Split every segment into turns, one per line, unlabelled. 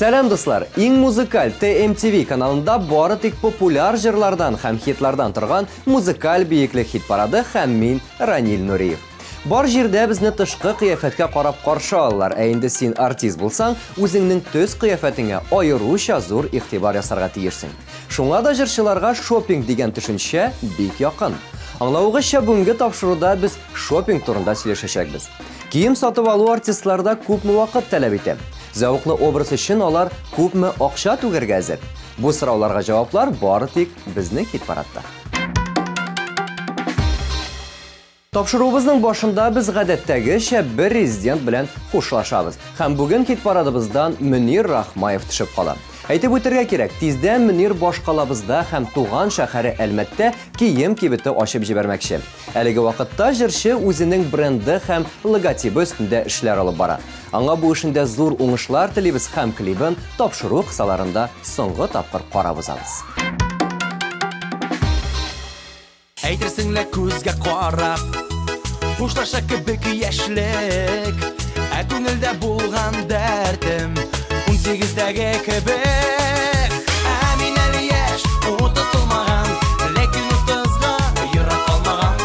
Сәлам, дуслар! Иң музыкаль TMTV каналында бары тик популяр җырлардан һәм хитлардан торган музыкаль биеклек хит-парады һәм мин Раниль Нуриев. Бар җирдә безне тышкы кыяфәткә карап каршы алалар, ә инде син артист булсаң, үзеңнең төс кыяфәтеңә аеруча зур игътибар ясарга тиешсең. Шуңа да җырчыларга шопинг дигән төшенчә бик якын. Аңлавыгызча, бүгенге тапшыруда без шопинг турында сөйләшәчәкбез. Кием сатып алу артистларда күпме вакыт таләп итә? Зәвыклы образ өчен алар күпме акча түгәргә әзер? Бу сорауларга җаваплар бары тик безнең хит-парадта. Тапшыруыбызның башында без гадәттәгечә бер резидент белән хушлашабыз. Һәм бүген хит-парадыбыздан Мөнир Рахмаев төшеп кала. Әйтеп үтәргә кирәк, тиздән Мөнир башкалабызда һәм туган шәһәре Әлмәттә кием кибете ачып җибәрмәкче. Әлеге вакытта җырчы үзенең бренды һәм логотибы өстендә эшләр алып бара. Аңа бу эшендә зур уңышлар телибез һәм клибын тапшыру кысаларында соңгы тапкыр карап узабыз.
Әйтерсең лә күзгә карап, хушлаша кебек яшьлек, ә күңелдә булган дәртем 18-дәге кебек. Ә мин әле яшь, 30 тулмаган, ләкин 30-га ерак калмаган.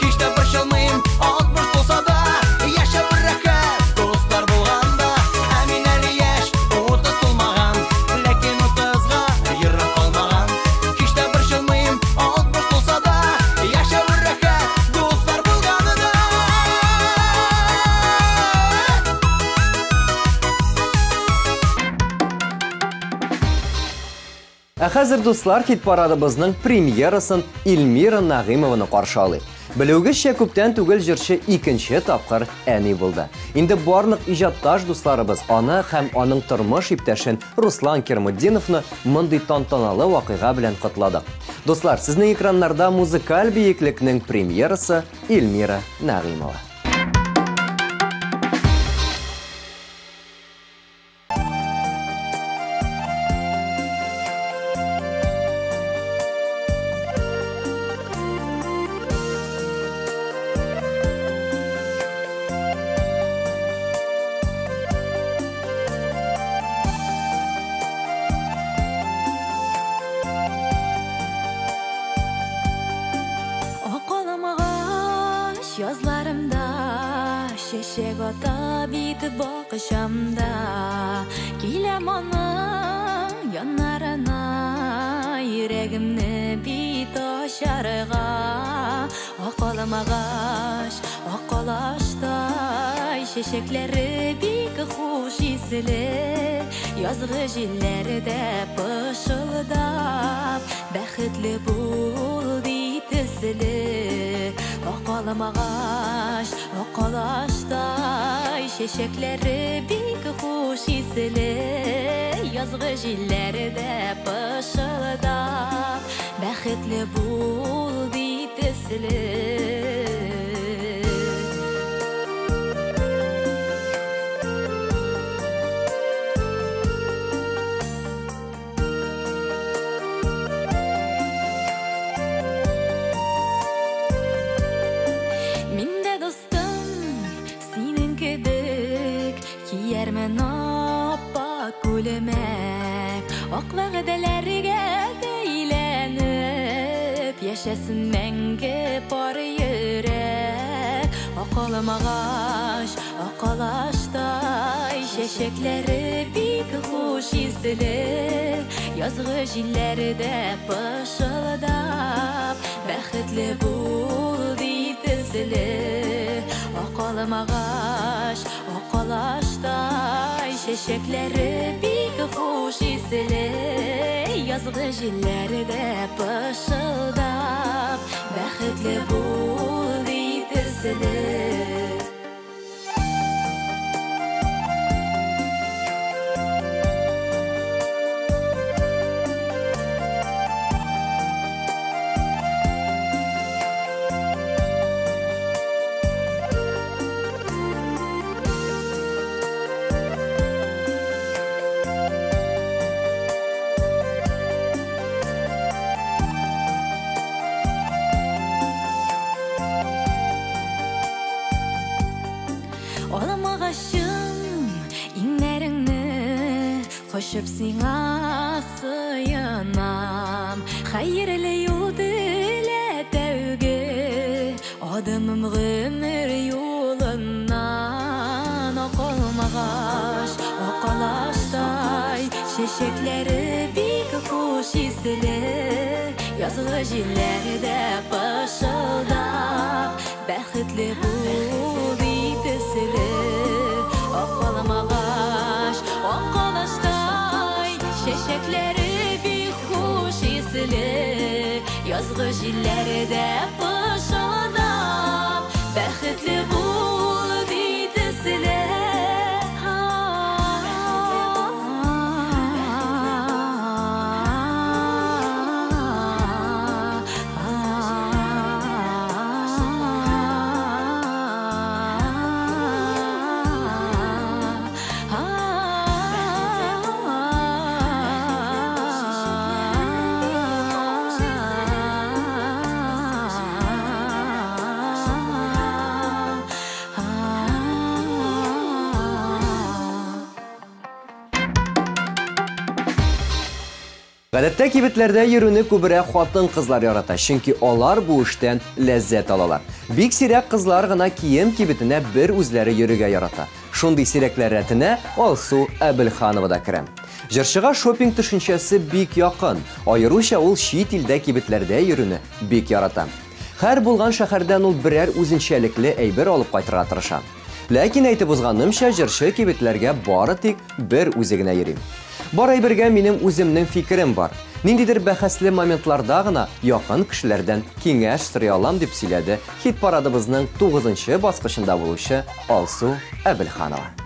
Һич тә борчылмыйм, 60 тулса да, яшәү рәхәт, дуслар булганда. Ә мин әле яшь, 30 тулмаган, ләкин 30-га ерак калмаган. Һич тә борчылмыйм, 60 тулса да, яшәү рәхәт, дуслар булганда.
Ә хәзер, дуслар, хит-парадыбызның премьерасын Эльмира Нәгыймованы каршы алыйк. Белүегезчә, күптән түгел җырчы икенче тапкыр әни булды. Инде барлык иҗатташ дусларыбыз аны һәм аның тормыш иптәшен Руслан Кирмутдиновны мондый тантаналы вакыйга белән котладык. Дуслар, сезнең экраннарда музыкаль биеклекнең премьерасы Эльмира Нәгыймова.
Акылымгач язларымда, чәчәк ата бит бакчамда. Киләм аның яннарына, йөрәгемне бит ачарга. Акылымгач, акылаштай, чәчәкләре бик хуш исле. Язгы җилләрдә пышылдап, бәхетле бул ди төсле. Акылымагач, акылаштай, чәчәкләре бик хуш исле. Язгы җилләрдә пышылдап, бәхетле бул ди төсле. Мин дә дустым, синең кебек, киярмен аппак күлмәк. Ак вәгъдәләргә бәйләнеп, яшәсен мәңге пар йөрәк. Акылымагач, акылаштай, чәчәкләре бик хуш исле. Язгы җилләрдә пышылдап, бәхетле бул ди төсле. Акылымагач, акылаштай, чәчәкләре бик хуш исле. Язгы җилләрдә пышылдап, бәхетле бул ди төсле. Качып сиңа сыенам, хәерле юл телә тәүге адымым гомер юлыннан. Акалмагач, акалаштай, чәчәкләре бик хуш исле, язгы җилләрдә пышылдап, бәхетле бул төсле. Акалмагач, акалаштай, чәчәкләре бик хуш исле, язгы җилләрдә пышылдап, бәхетле бул төсле.
Гадәттә кибетләрдә йөрүне күбрәк хатын-кызлар ярата, чөнки алар бу эштән ләззәт алалар. Бик сирәк кызлар гына кием кибетенә бер үзләре йөрергә ярата. Шундый сирәкләр рәтенә Алсу Әбелханова да керә. Җырчыга шопинг төшенчәсе бик якын. Аеруча ул чит илдә кибетләрдә йөрүне бик ярата. Һәр булган шәһәрдән ул берәр үзенчәлекле әйбер алып кайтырга тырыша. Ләкин әйтеп узганымча, җырчы кибетләргә бары тик бер үзе генә йөри. Бар әйбергә минем үземнең фикерем бар. Ниндидер бәхәсле моментларда гына якын кешеләрдән киңәш сорый алам, дип сөйләде хит-парадыбызның 9-нчы баскычында булучы Алсу Әбелханова.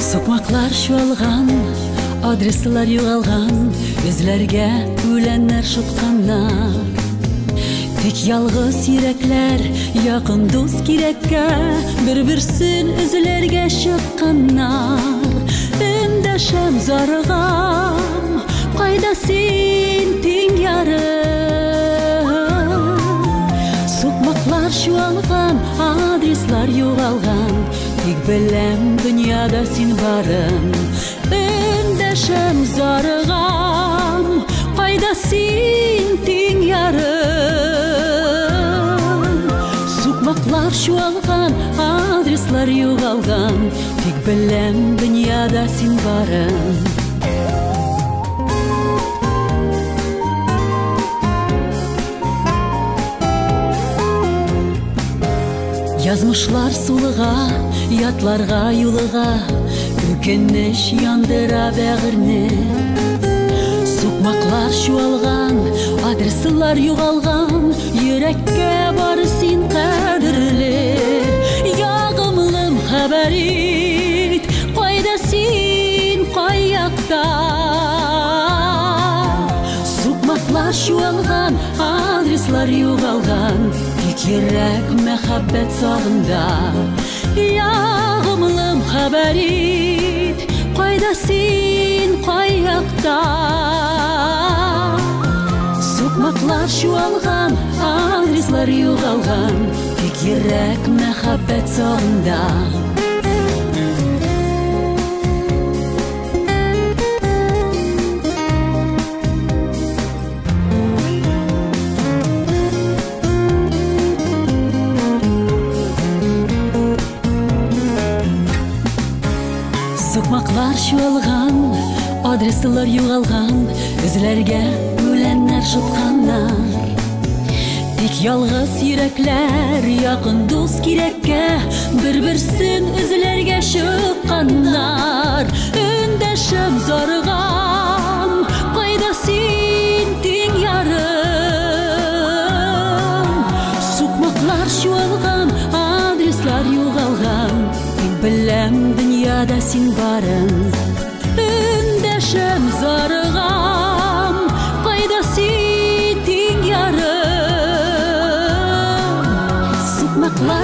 Сукмаклар чуалган, адреслар югалган, үзләргә үләннәр шытканнар. Тик ялгыз йөрәкләр, якын дус кирәккә, бер-берсен өзләргә чыкканнар. Эндәшәм зарыгам, кайда син, тиң ярым? Сукмаклар чуалган, адреслар югалган, тик беләм дөньяда син барын. Эндәшәм зарыгам, кайда син, тиң ярым? Сукмаклар чуалган, адреслар югалган, тик беләм дөньяда син барын. Язмышлар сулыга, ятларга юлыга, үкенеч яндыра бәгырьне. Сукмаклар чуалган, адреслар югалган, йөрәккә бары син кадерле. Ягымлым, хәбәр ит, кайда син, каякта? Сукмаклар чуалган, адреслар югалган, тик йөрәк мәхәббәт сагында. Ягымлым, хәбәр ит, кайда син, каякта? Сукмаклар чуалган, адреслар югалган, тик йөрәк мәхәббәт сагында. Сукмаклар чуалган, адреслар югалган, үзләргә үләннәр шытканнар. Тик ялгыз йөрәкләр, якын дус кирәккә, бер-берсен үзләргә чыкканнар. Эндәшәм зарыгам, кайда син, тиң ярым? Сукмаклар чуалган,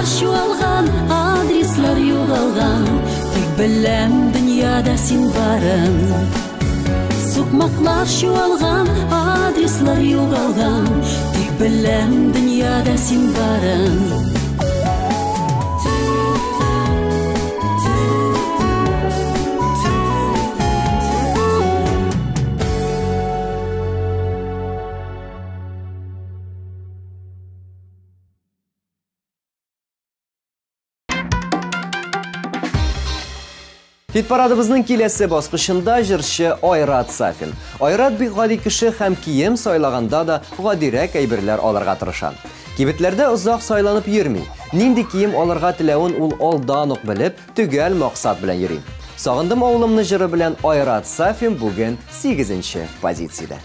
Сукмаклар чуалган, адреслар югалган, тик беләм дөньяда син барын. Сукмаклар чуалган, адреслар югалган, тик беләм дөньяда син барын.
Хит парадыбызның киләсе баскычында җырчы Айрат Сафин. Айрат бик гади кеше һәм кием сайлаганда да гадирәк әйберләр алырга тырыша. Кибетләрдә озак сайланып йөрми. Нинди кием алырга теләвен ул алдан ук белеп, төгәл максат белән йөри. Сагындым авылымны җыры белән Айрат Сафин бүген 8-нче позициядә.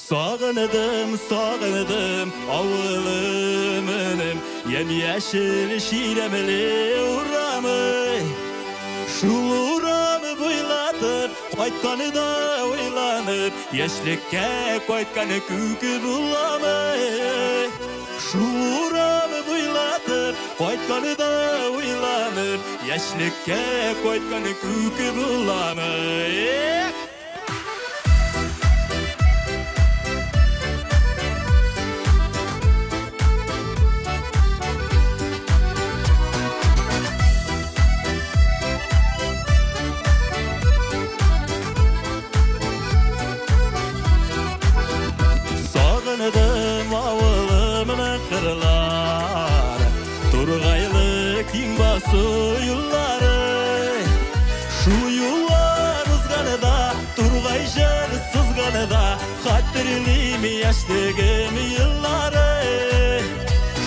Сағыныдым, сағыныдым, ауылымыным, Ем-яшел ширәмле урамы. Шул урамы буйлатып, кайтканы да уйланып, Яшьлеккә кайтканы күк буламы. Шул урамы буйлатып, кайтканы да уйланып, Яшьлеккә кайтканы күк буламы. Сағыныдым ауылымның қырлары, Турғайлы кең басу юллары. Шу юллар узғаныда, турғай жыр сызғаныда, Хәтерлим яшьлегем еллары.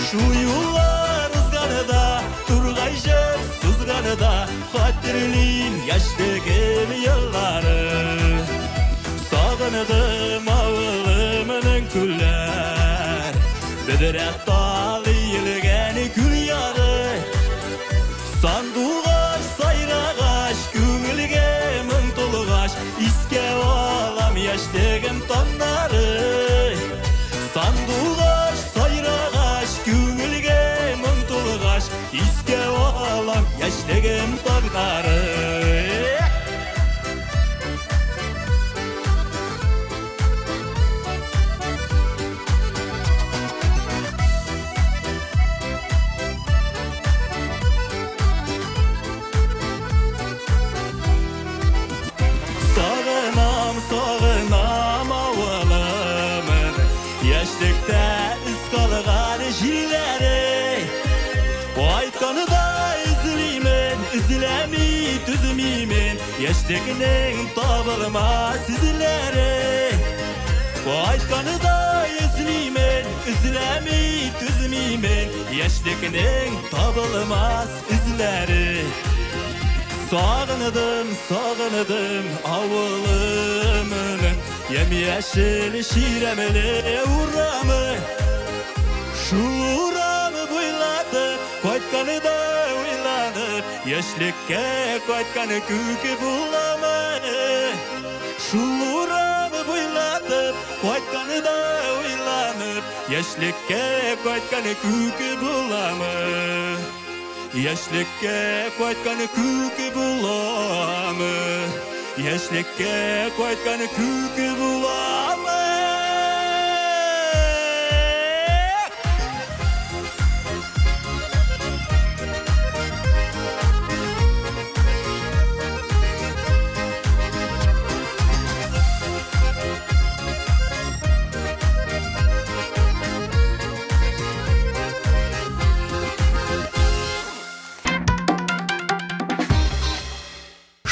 Шу юллар узғаныда, турғай жыр сызғаныда, Хәтерлим яшьлегем еллары. Сағыныдым ауылымның күлләр, Бедрә тал иелгән күл яры. Сандуғаш сайрағаш, күңелгә моң тулгаш, Искә алам яшьлегем таңнары. Сандуғаш сайрағаш, күңелгә моң тулгаш, Искә алам яшьлегем таңнары. Сағынам ауылымын, Яшьлектә із қалған жерлері. Айтқаны да үзілеймін, үзіләмей түзмеймін, Яшьлегінің табылмас ізлері. Айтқаны да үзілеймін, үзіләмей түзмеймін, Яшьлегінің табылмас ізлері. Сағыныдым, сағыныдым ауылымның, Ем-яшел ширәмле урамы. Шул урамы буйлатып, кайтканы да уйланып, Яшьлеккә кайтканы күк буламы. Шул урамы буйлатып, кайтканы да уйланып, Яшьлеккә кайтканы күк буламы. Яшьлеккә кайтканы күк буламы? Яшьлеккә кайтканы күк буламы?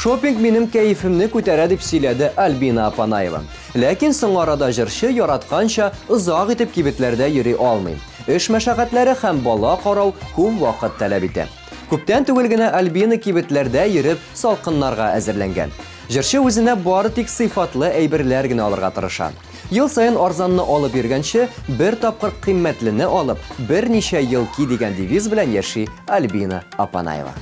Шопинг минем кәефемне күтәрә дип сөйләде Альбина Апанаева. Ләкин соңгы арада җырчы яратканча озак итеп кибетләрдә йөри алмый. Эш мәшәкатьләре һәм бала карау күп вакыт таләп итә. Күптән түгел генә Альбина кибетләрдә йөреп салкыннарга әзерләнгән. Җырчы үзенә бары тик сыйфатлы әйберләр генә алырга тырыша. Ел саен арзанны алып йөргәнче, бер тапкыр кыйммәтлене алып, берничә ел ки дигән девиз белән яши Альбина Апанаева.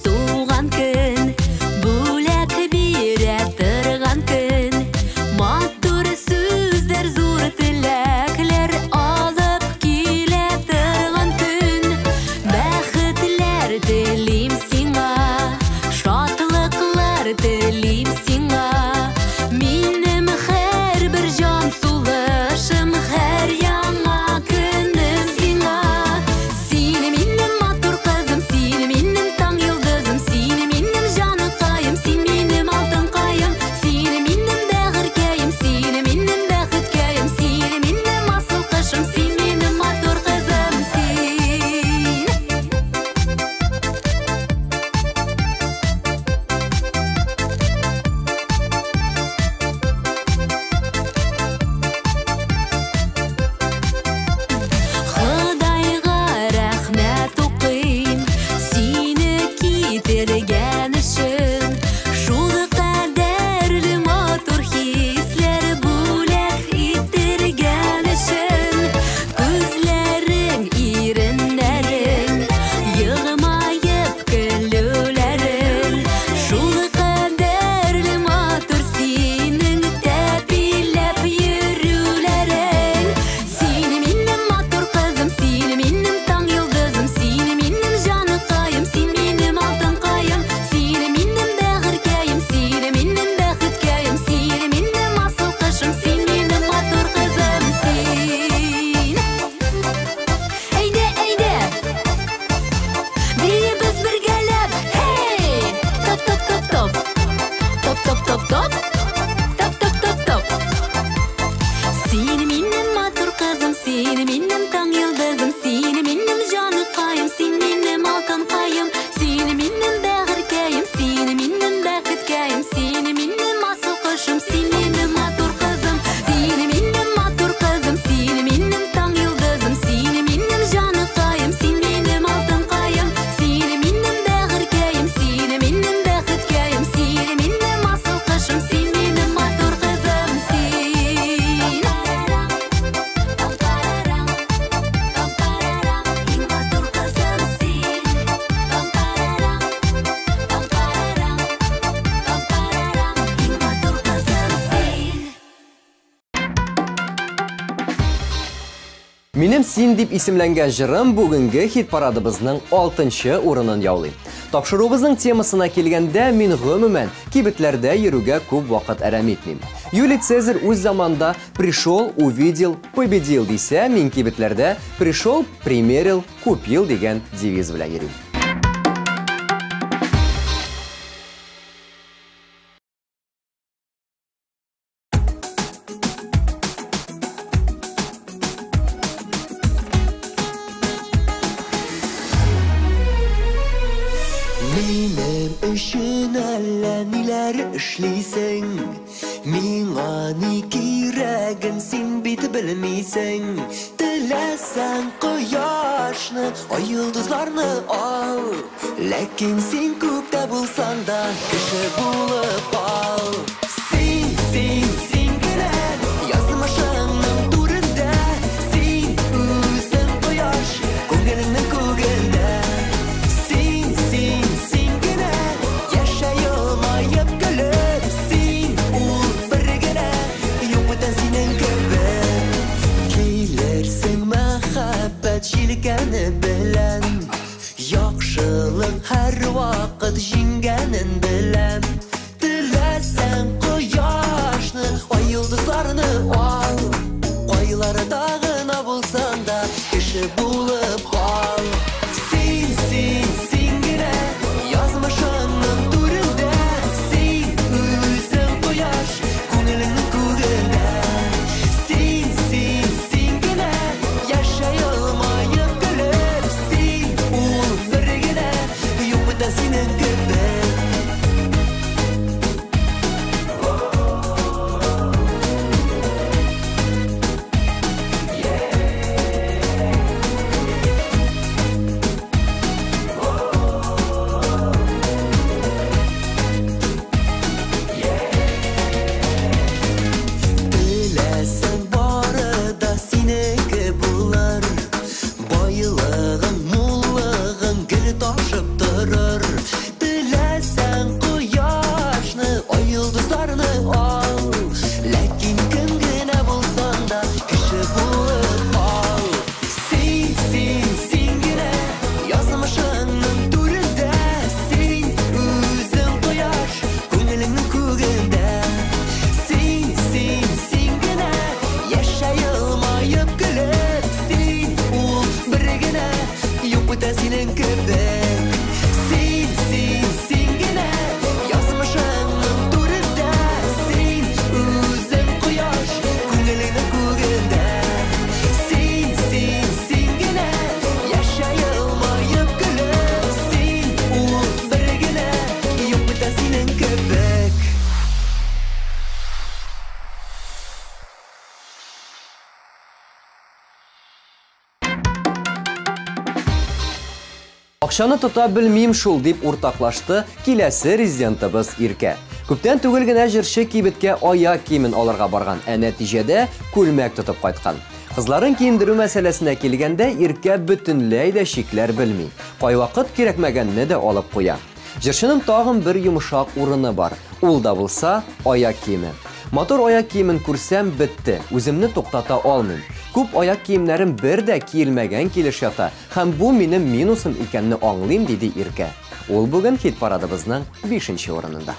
Туган көн, бүләк бирә торган көн, матур сүзләр, зур теләкләр алып килә торган көн. Бәхетләр телим сиңа, шатлыклар телим сиңа. Минем һәрбер җан сулышым, һәр яңа көнем сиңа. Син минем матур кызым, син минем таң йолдызым, син минем җаныкаем, син минем алтынкаем, син минем бәгырькәем, син минем бәхеткәем, син минем асыл кошым, син минем матур кызым, син. Ходайга рәхмәт укыйм, сине китергән өчен. Шул кадәрле матур хисләр бүләк иттергән өчен. Күзләрең, иреннәрең, елмаеп көлүләрең. Шул кадәрле матур синең тәпиләп йөрүләрең. Син минем матур кызым, син минем таң йолдызым, син минем җаныкаем, син минем алтынкаем, син минем бәгырькәем, син минем бәхеткәем, син минем асыл кошым, син минем матур кызым, син. Әйдә, әйдә, биебез бергәләп, һей! Топ, топ, топ, топ. Топ, топ, топ, топ. Топ, топ, топ, топ. Син минем матур кызым, син минем таң йолдызым, син минем җаныкаем, син минем алтынкаем, син минем бәгырькәем, син минем бәхеткәем, син минем асыл кошым, син минем матур кызым, син минем матур кызым, син минем таң йолдызым, син минем җаныкаем, син минем алтынкаем, син минем бәгырькәем, син минем бәхеткәем, син минем асыл кошым, син минем матур кызым, син. Иң матур кызым син. Иң матур кызым син.
Минем син дип исемләнгән җырым бүгенге хит парадыбызның 6-нчы урынын яулый. Тапшыруыбызның темасына килгәндә, мин гомумән кибетләрдә йөрүгә күп вакыт әрәм итмим. Юлий Цезарь үз заманда «пришел, увидел, победил» дисә, мин кибетләрдә «пришел, примерил, купил» дигән девиз белән йөрим.
Минем өчен әллә ниләр эшлисең, миңа ни кирәген син бит белмисең. Теләсәң кояшны, ай йолдызларны ал, ләкин син күктә булсаң да кеше булып кал. Син, син, син генә язмышыңның түрендә, син үзең кояш, күңелеңнең күгендә. Син, син, син генә яшә елмаеп көлеп, син ул бер генә, юк бүтән синең кебек. Килерсең мәхәббәт җилкәне белән, яхшылык һәрвакыт җиңгәнен беләм. Теләсәң кояш кебек. Син, син, син генә язмышымның түрендә. Син үзең кояш, күңелеңнең күгендә. Син, син, син генә яшә елмаеп көлеп. Син ул бер генә, юк бүтән синең кебек.
Акчаны тота белмим шул, дип уртаклашты киләсе резидентыбыз Иркә. Күптән түгел генә җырчы кибеткә аяк киемен алырга барган, ә нәтиҗәдә күлмәк тотып кайткан. Кызларын киендерү мәсьәләсенә килгәндә Иркә бөтенләй дә чикләр белми. Кайвакыт кирәкмәгәнне дә алып куя. Җырчының тагын бер йомшак урыны бар. Ул да булса аяк киеме. Матур аяк киемен күрсәм бетте, үземне туктата алмыйм. Күп аяк киемнәрем бер дә киелмәгән килеш ята һәм бу минем минусым икәнне аңлыйм, диде Иркә. Ул бүген хит парадыбызның 5-нче урынында.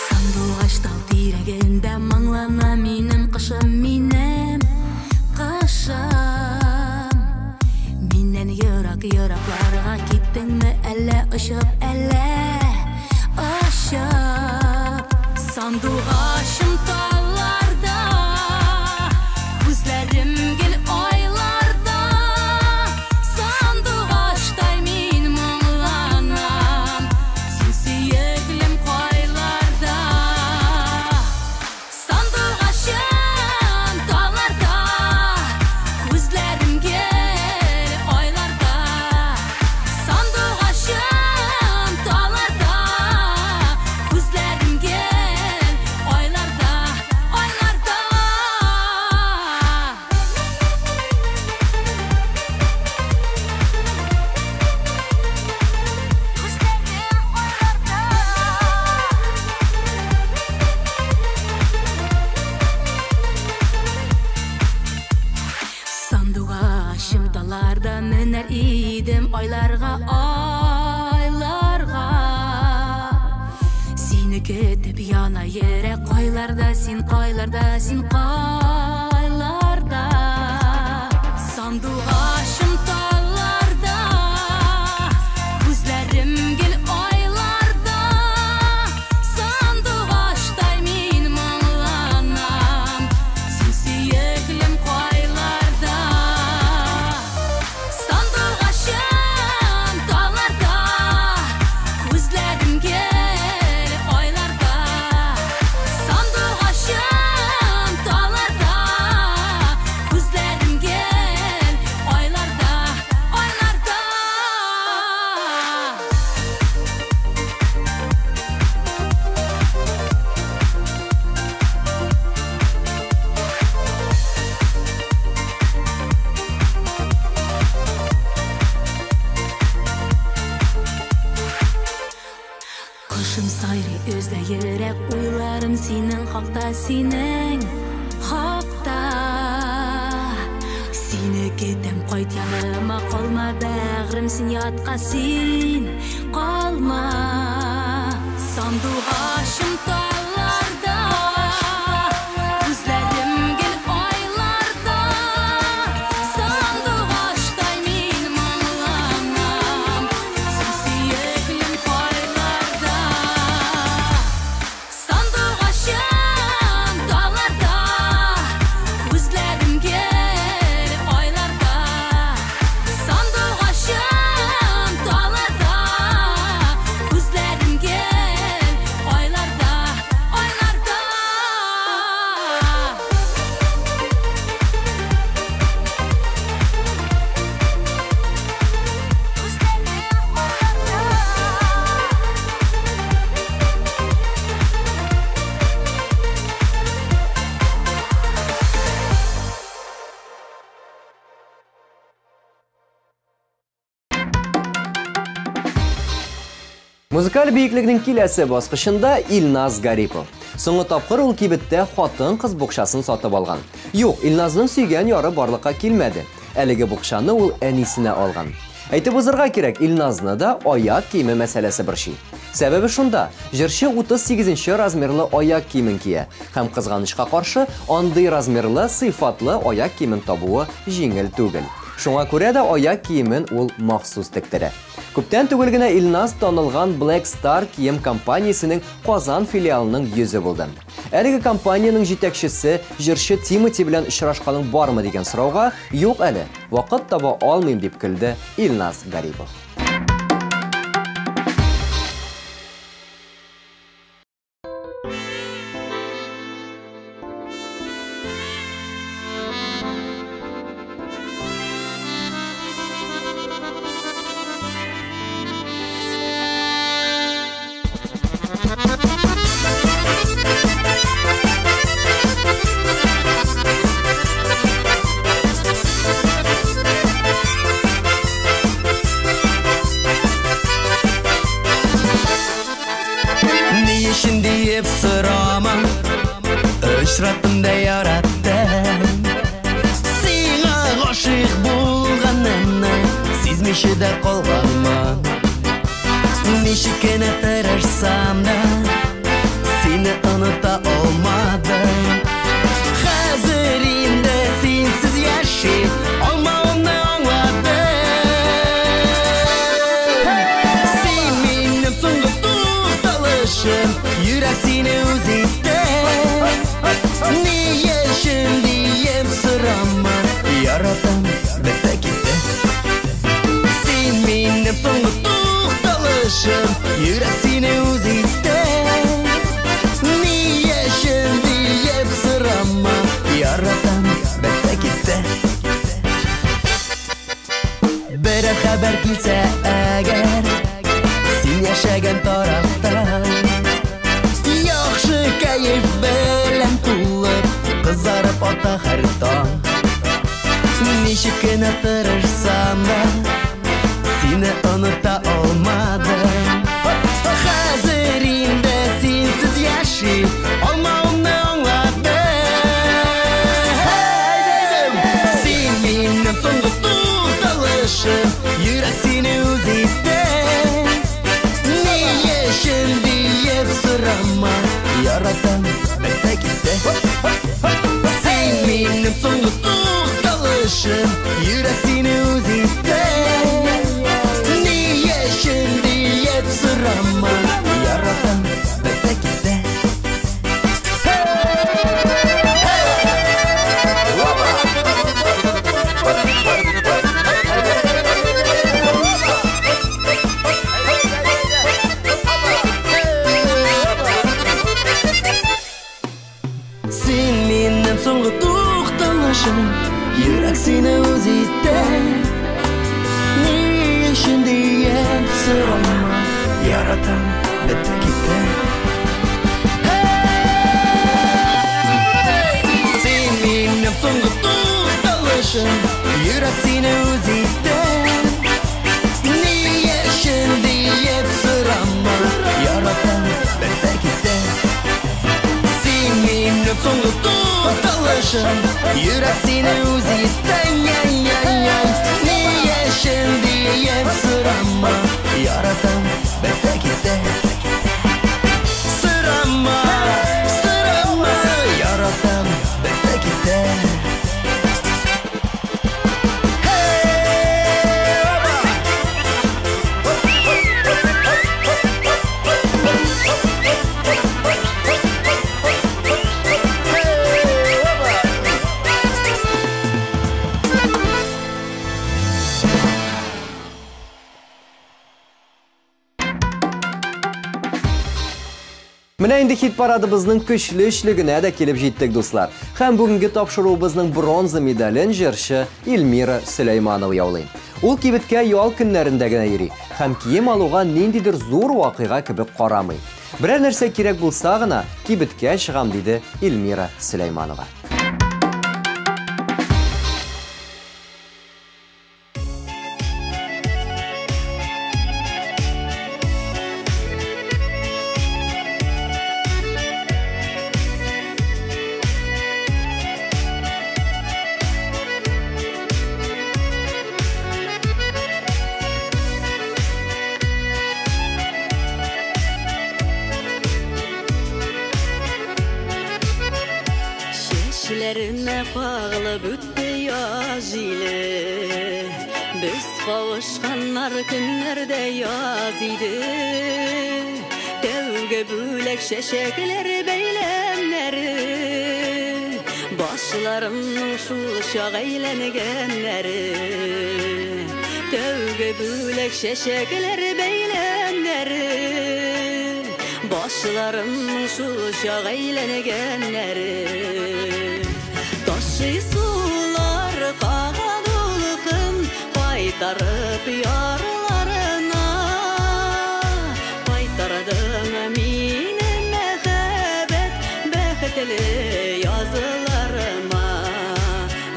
Сандугач тал тирәгендә моңлана минем кышым, минем кышым. Миннән ерак еракларга киттеңме әллә очып, әллә очып? Сандугачым талларда, күзләрем гел айларда. Сандугачтай мин моңланам, син сөеклем кайларда? Сандугачым талларда, күзләрем гел айларда. Сандугачым талларда, күзләрем гел айларда, айларда. Күзләрем айларда. Сандугачым талларда менәр идем айларга, айларга. Сине көтеп яна йөрәк кайларда, син кайларда, син кайларда? Сандугачым талларда, күзләрем гел айларда. Сандугачтай мин моңланам, син сөеклем кайларда? Сандугачым талларда, күзләрем гел айларда. Сандугачым талларда, күзләрем гел айларда, айларда. Кошым сайрый өзлә йөрәк, уйларым синең хакта, синең хакта. Сине көтәм, кайт яныма, калма бәгърем, син ятка, син калма. Сандугачым талларда, күзләрем гел айларда. Сандугачтай мин моңланам, син сөеклем кайларда? Сандугачым талларда, күзләрем гел айларда. Сандугачым талларда, күзләрем гел айларда, айларда. Күзләрем айларда.
Музыкаль биеклекнең киләсе баскычында Илназ Гарипов. Соңгы тапкыр ул кибеттә хатын-кыз букчасын сатып алган. Юк, Илназның сөйгән яры барлыкка килмәде. Әлеге букчаны ул әнисенә алган. Әйтеп узырга кирәк, Илназны да аяк киеме мәсьәләсе борчый. Сәбәбе шунда, җырчы 38 размерлы аяк киемен кия һәм кызганычка каршы, андый размерлы, сыйфатлы аяк киемен табуы җиңел түгел. Шуңа күрә дә аяк киемен ул махсус тектерә. Күптән түгел генә Илназ танылган Black Star кием компаниясенең Казан филиалының йөзе булды. Әлеге компаниянең җитәкчесе җырчы Тимати белән очрашканың бармы дигән сорауга, юк әле, вакыт таба алмыйм дип көлде Илназ Гарипов.
Ни өчен диеп сорама, очраттым да яраттым. Сиңа гашыйк булганымны сизмичә дә калганмын. Ничек кенә тырышсам да, сине оныта алмадым. Хәзер инде синсез яши алмавымны аңладым. Син минем соңгы тукталышым, йөрәк сине үз итте. Ни өчен диеп сорама, яратам, бетте китте. Син минем соңгы тукталышым, йөрәк сине үз итте. Ни өчен диеп сорама, яратам, бетте китте. Берәр хәбәр килсә әгәр, син яшәгән тарафтан, яхшы кәеф белән тулып, кызарып ата һәр таң. Ничек кенә тырышсам да, сине оныта алмадым. Хәзер инде синсез яши алмавымны аңладым. Син минем соңгы тукталышым, йөрәк сине үз итте. Ни өчен диеп сорама, яратам, бетте китте. Син минем соңгы тукталышым, йөрәк сине үз итте. Ни өчен диеп сорама, яратам, бетте китте. Син минем соңгы тукталышым, йөрәк сине үз итте. Ни өчен диеп сорама, яратам, бетте китте. Син минем соңгы тукталышым, йөрәк сине үз итте. Ни өчен диеп сорама, яратам, бетте китте. Син минем соңгы тукталышым, йөрәк сине үз итте. Ни өчен диеп сорама, яратам, бетте китте. Сорама, сорама, яратам, бетте китте.
Менә инде хит парадыбызның көчле өчлегенә дә килеп җиттек, дуслар. Һәм бүгенге тапшыруыбызның бронза медален җырчы Эльмира Сөләйманова яулый. Ул кибеткә ял көннәрендә генә йөри һәм кием алуга ниндидер зур вакыйга кебек карамый. Берәр нәрсә кирәк булса гына кибеткә чыгам, диде Эльмира Сөләйманова.
Битләремә кагылып үтте яз җиле. Без кавышканнар көннәрдә яз иде. Тәүге бүләк чәчәкләр бәйләмнәре. Башларымның шул чак әйләнгәннәре. Тәүге бүләк чәчәкләр бәйләмнәре. Башларымның шул чак әйләнгәннәре. Ташый сулар кага дулкын, кайтарып ярларына. Кайтардың мине мәхәббәт бәхетле язларыма.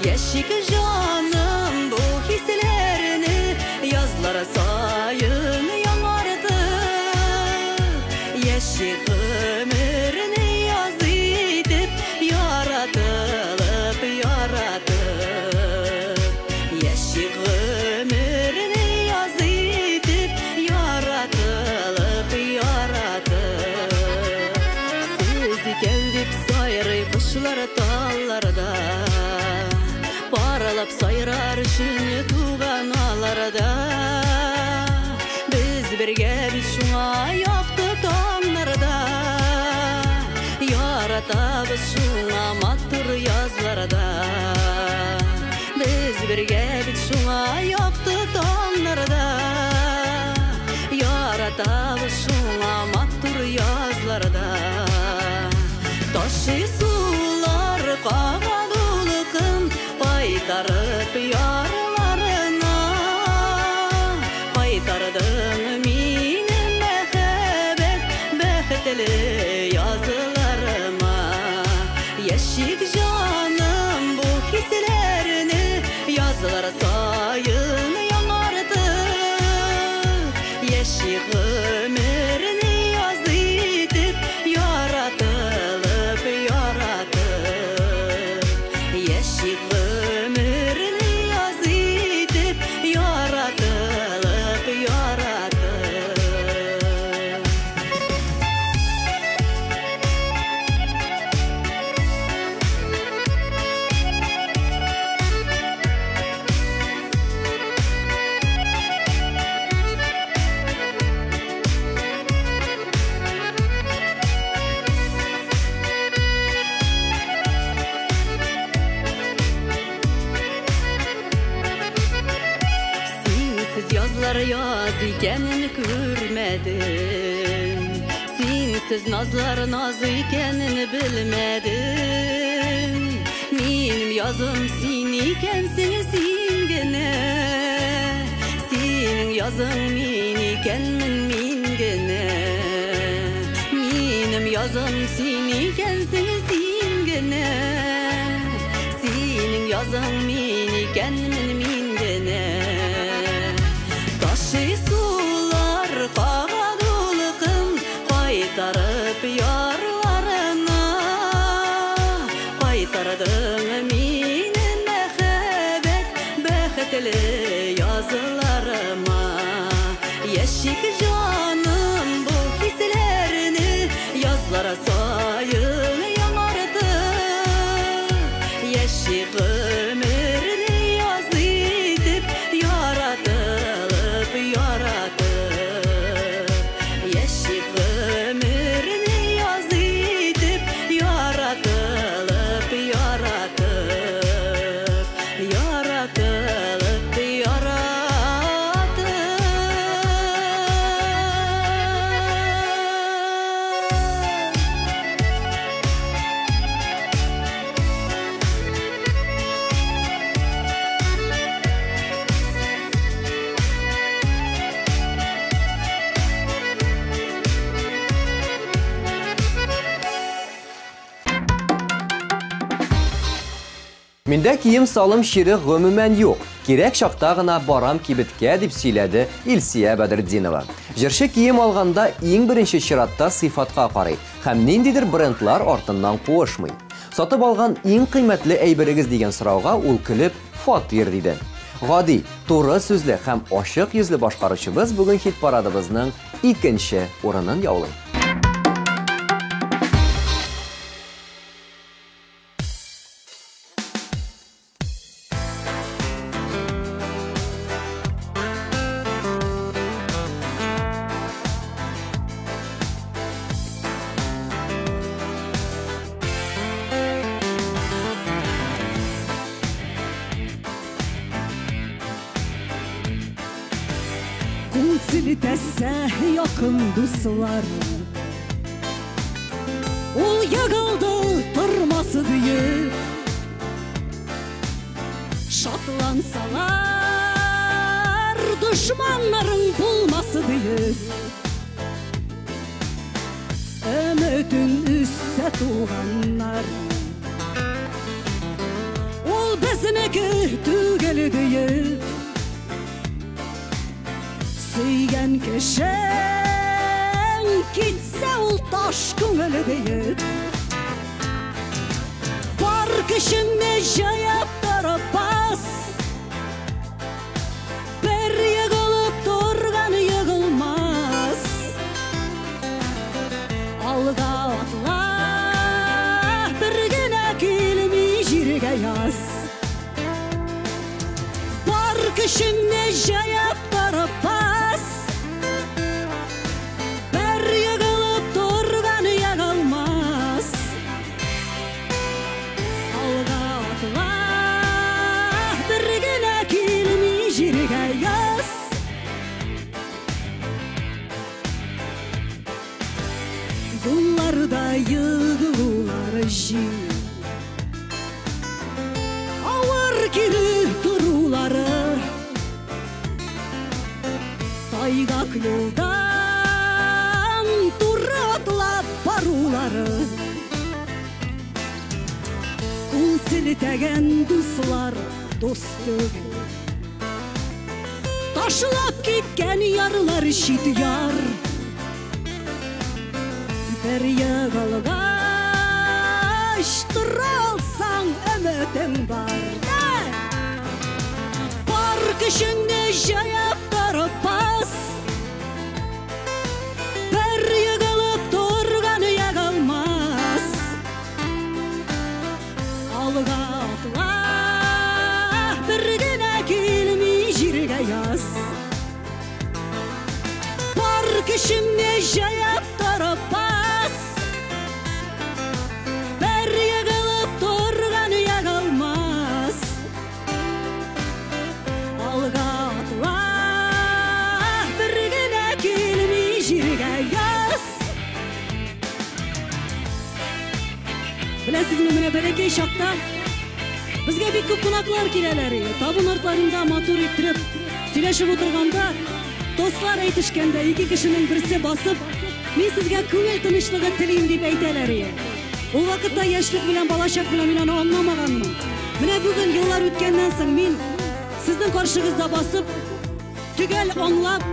Яшик җаным бу хисләрне язлар саен яңартып. Яшик гомерне яз итеп, яратылып, яратып. Яшик гомерне яз итеп, яратылып, яратып. Сез икәү дип сайрый кошлар талларда. Паралап сайрар өчен туган аларда. Без бергә бит шуңа якты таңнарда. Яратабыз шуңа матур язларда. Без бергә бит шуңа якты таңнарда. Яратабыз шуңа матур язларда. Ташый сулар кага дулкын, кайтарып ярларына. Кайтардың мине мәхәббәт бәхетле язларыма. Яшик җаным бу хисләрне язлар саен яңартып. Яшик гомерне яз итеп, яратылып, яратып. Яшик гомерне яз итеп, яратылып, яратып. Синсез язлар яз икәнен күрмәдем. Синсез назлар наз икәнен белмәдем. Минем язым син икәнсең, син генә. Синең язың мин икәнмен, мин генә. Минем язым син икәнсең, син генә. Синең язың мин икәнмен, мин генә. Ташый сулар кага дулкын, кайтарып ярларына. Кайтардың мине мәхәббәт бәхетле язларыма. Яшик җаным бу хисләрне язлар саен яңартып. Яшик гомерне яз итеп, яратылып, яратып. Яшик гомерне яз итеп, яратылып, яратып. Яратылып, яратып.
Миндә кием-салым чире гомумән юк. Кирәк чакта гына барам кибеткә, дип сөйләде Илсия Бәдретдинова. Җырчы кием алганда иң беренче чиратта сыйфатка карый һәм ниндидер брендлар артыннан куышмый. Сатып алган иң кыйммәтле әйберегез дигән сорауга ул көлеп фатир диде. Гади, туры сүзле һәм ачык йөзле башкаручыбыз бүген хит-парадыбызның икенче урынын яулый.
селтәсә якын дуслар. Ул егылды тормасы диеп, шатлансалар дошманнарың булмасы диеп, өметен өзсә туганнар. Ул безнеке түгел диеп, сөйгән кешең китсә ул таш күңел диеп, бар көчеңне җыеп торып бас, бер егылып торган егылмас. Алга атла, бер генә килми җиргә яз. Бар көчеңне җыеп торып бас, бер егылып торган егылмас. Алга атла, бер генә килми җиргә яз. Юлларда егылулар җиңел, авыр кире торулары, тайгак юлдан туры атлап барулары. Кул селтәгән дуслар дус түгел, ташлап киткән ярлар чит яр. Бер егылгач тора алсаң өметең бар. Бар көчеңне җыеп торып бас, бер егылып торган егылмас. Алга атла, бер генә килми җиргә яз. Бар көчеңне җыеп торып бас, бер егылып торган егылмас. Алга атла, бер генә килми җиргә яз. Беләсезме, менә бәләкәй чакта безгә бик күп кунаклар киләләр иде. Табын артларында матур иттереп сөйләшеп утырганда, тослар әйтешкәндә ике кешенең берсе басып, мин сезгә күңел тынычлыгы телим дип әйтәләр иде. Ул вакытта яшьлек белән балачак белән мин аны аңламаганмын. Менә бүген еллар үткәннән соң мин сезнең каршыгызда басып, төгәл аңлап,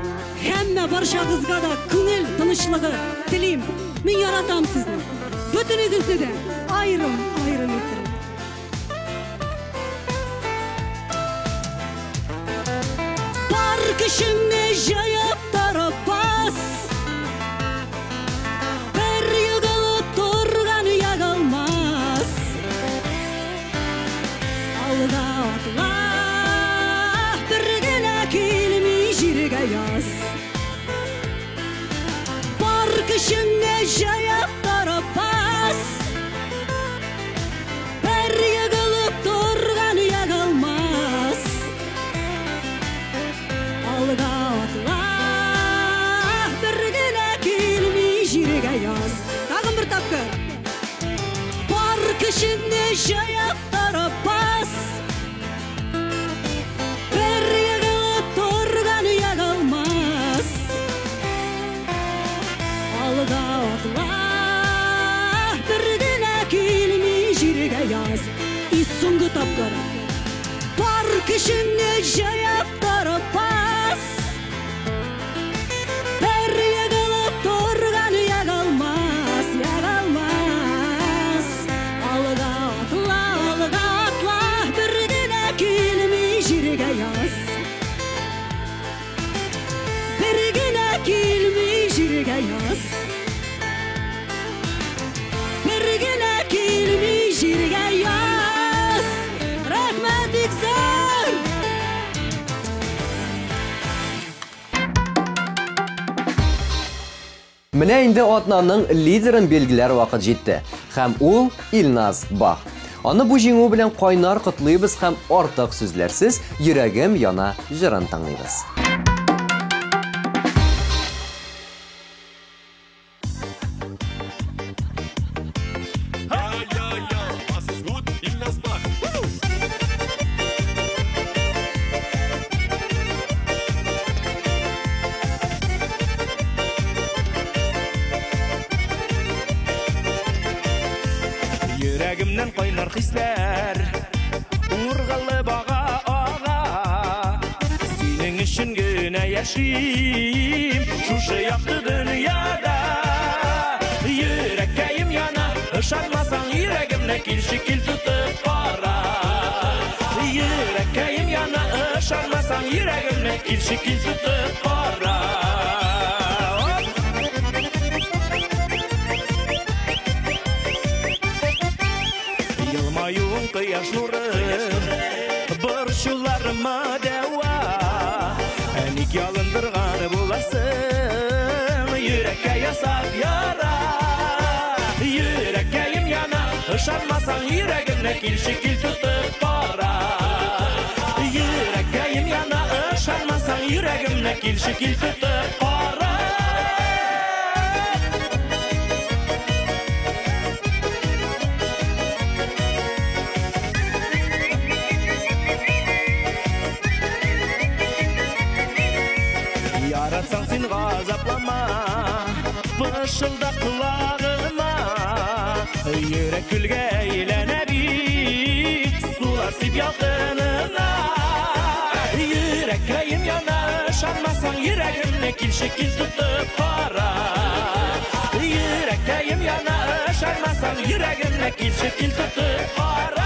һәммә барчагызга да күңел тынычлыгы телим. Мин яратам сезне. Бөтенегезне дә аерым-аерым иттереп. Бар көчеңне җыеп торып бас, бер егылып торган егылмас. Алга атла, бер генә килми җиргә яз. Бар көчеңне җыеп торып бас, бер егылып торган егылмас. Алга атла, бер генә килми җиргә яз. Тагын бер тапкыр. Бар көчеңне җыеп торып бас, бер егылып торган егылмас. Алга атла, бер генә килми җиргә яз. И соңгы тапкыр. Бар көчеңне җыеп торып бас, бер егылып торган егылмас, егылмас. Алга атла, алга атла, бер генә килми җиргә яз. Бер генә килми җиргә яз. Бер генә килми җиргә яз. Рәхмәт бик зур!
Менә инде атнаның лидерын билгеләр вакыт җитте. Һәм ул Илназ Бах. Аны бу җиңү белән кайнар котлыйбыз һәм артык сүзләрсез «Йөрәгем яна» җырын тыңлыйбыз.
Хисләр ургылып ага, ага. Синең өчен генә яшим шушы якты дөньяда. Йөрәккәем яна, ышанмасаң йөрәгемне килче кил тотып кара. Йөрәккәем яна, ышанмасаң йөрәгемне килче кил тотып кара. Елмаюың кояш нуры, борчуларыма дәва. Ә ник ялындырган буласың, йөрәккә ясап яра. Йөрәккәем яна, ышанмасаң йөрәгемне килче кил тотып кара. Йөрәккәем яна, ышанмасаң йөрәгемне килче кил тотып кара. Яратсаң син газаплама, пышылда колагыма. Йөрәк көлгә әйләнә бит, сулар сип ялкынына. Йөрәккәем яна, ышанмасаң йөрәгемне килче кил тотып кара. Йөрәккәем яна, ышанмасаң йөрәгемне килче кил тотып кара.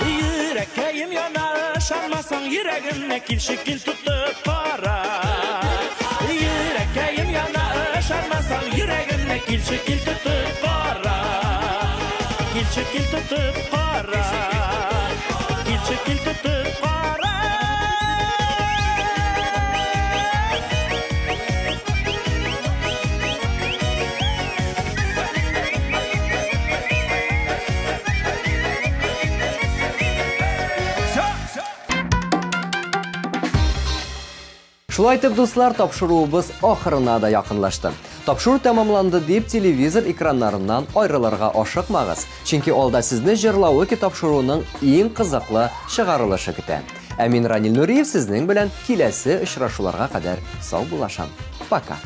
Йөрәккәем яна, ышанмасаң йөрәгемне килче кил тотып кара. Йөрәккәем яна, ышанмасаң йөрәгемне килче кил тотып кара. Килче кил тотып кара. Килче кил тотып кара.
Шулай итеп, дуслар, тапшыруыбыз ахырына да якынлашты. Тапшыру тәмамланды дип телевизор экраннарыннан аерылырга ашыкмагыз, чөнки алда сезне Җырлавыки тапшыруының иң кызыклы чыгарылышы көтә. Ә мин Ранил Нуриев сезнең белән киләсе очрашуларга кадәр саубуллашам. Пока.